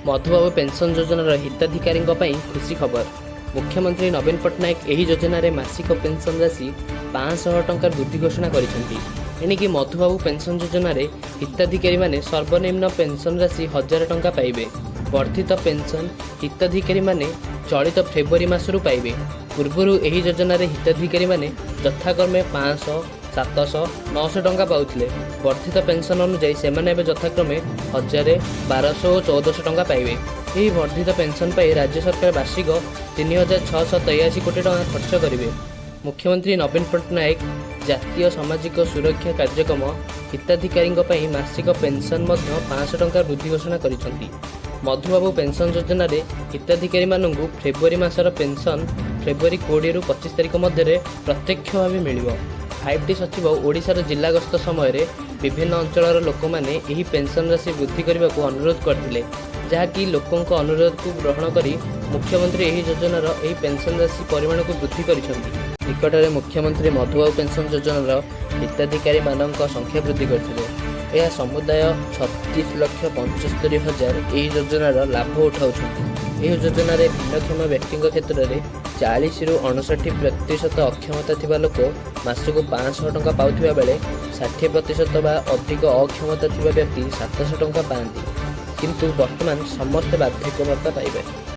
Madhubabu pension ଯୋଜନାର ହିତାଧିକାରୀଙ୍କ ପାଇଁ ଖୁସି ଖବର। ମୁଖ୍ୟମନ୍ତ୍ରୀ ନବୀନ ପଟ୍ଟନାୟକ ଏହି ଯୋଜନାରେ ମାସିକ ପେନ୍ସନ୍ ରାଶି 500 ଟଙ୍କା ବୃଦ୍ଧି ଘୋଷଣା କରିଛନ୍ତି। ଏଣିକି ମଧୁବାବୁ ପେନ୍ସନ୍ ଯୋଜନାରେ ହିତାଧିକାରୀମାନେ ସର୍ବନିମ୍ନ ପେନ୍ସନ୍ ରାଶି 1000 ଟଙ୍କା ପାଇବେ। ବର୍ଦ୍ଧିତ ପେନ୍ସନ୍ ହିତାଧିକାରୀମାନେ ଚଳିତ ଫେବୃଆରୀ ମାସରୁ ପାଇବେ। ପୂର୍ବରୁ ଏହି ଯୋଜନାରେ ହିତାଧିକାରୀମାନେ ଯଥାକ୍ରମେ 500, 700, 900 ଟଙ୍କା ପାଉଥିଲେ। ବର୍ଦ୍ଧିତ ପେନ୍ସନ୍ ଅନୁଯାୟୀ ସେମାନେ ଏବେ ଯଥାକ୍ରମେ 1000, 1200 ଓ 1400 ଟଙ୍କା ପାଇବେ। ଏହି ବର୍ଦ୍ଧିତ ପେନ୍ସନ୍ ପାଇଁ ରାଜ୍ୟ ସରକାର ବାର୍ଷିକ 3683 କୋଟି ଟଙ୍କା ଖର୍ଚ୍ଚ କରିବେ। ମୁଖ୍ୟମନ୍ତ୍ରୀ ନବୀନ ପଟ୍ଟନାୟକ ଜାତୀୟ ସାମାଜିକ ସୁରକ୍ଷା କାର୍ଯ୍ୟକ୍ରମ ହିତାଧିକାରୀଙ୍କ ପାଇଁ ମାସିକ ପେନ୍ସନ୍ ମଧ୍ୟ 500 ଟଙ୍କା ବୃଦ୍ଧି ଘୋଷଣା କରିଛନ୍ତି। ମଧୁବାବୁ ପେନ୍ସନ୍ ଯୋଜନାରେ ହିତାଧିକାରୀମାନଙ୍କୁ ଫେବୃଆରୀ ମାସର ପେନ୍ସନ୍ ଫେବୃଆରୀ 20ରୁ 25 ତାରିଖ ମଧ୍ୟରେ ପ୍ରତ୍ୟକ୍ଷ ଭାବେ ମିଳିବ। 5ଟି ସଚିବ ଓଡ଼ିଶାର ଜିଲ୍ଲା ଗସ୍ତ ସମୟରେ ବିଭିନ୍ନ ଅଞ୍ଚଳର ଲୋକମାନେ ଏହି ପେନ୍ସନ୍ ରାଶି ବୃଦ୍ଧି କରିବାକୁ ଅନୁରୋଧ କରିଥିଲେ, ଯାହାକି ଲୋକଙ୍କ ଅନୁରୋଧକୁ ଗ୍ରହଣ କରି ମୁଖ୍ୟମନ୍ତ୍ରୀ ଏହି ଯୋଜନାର ଏହି ପେନ୍ସନ୍ ରାଶି ପରିମାଣକୁ ବୃଦ୍ଧି କରିଛନ୍ତି। ନିକଟରେ ମୁଖ୍ୟମନ୍ତ୍ରୀ ମଧୁବାବୁ ପେନ୍ସନ୍ ଯୋଜନାର ହିତାଧିକାରୀମାନଙ୍କ ସଂଖ୍ୟା ବୃଦ୍ଧି କରିଥିଲେ। ଏହା ସମୁଦାୟ 36,75,000 ଏହି ଯୋଜନାର ଲାଭ ଉଠାଉଛନ୍ତି। ଏହି ଯୋଜନାରେ ଭିନ୍ନକ୍ଷମ ବ୍ୟକ୍ତିଙ୍କ କ୍ଷେତ୍ରରେ 40ରୁ 59% ଅକ୍ଷମତା ଥିବା ଲୋକ ମାସକୁ 500 ଟଙ୍କା ପାଉଥିବା ବେଳେ 60% ବା ଅଧିକ ଅକ୍ଷମତା ଥିବା ବ୍ୟକ୍ତି 700 ଟଙ୍କା ପାଆନ୍ତି। କିନ୍ତୁ ବର୍ତ୍ତମାନ ସମସ୍ତେ ବାର୍ଦ୍ଧକ୍ୟ ଭତ୍ତା ପାଇବେ।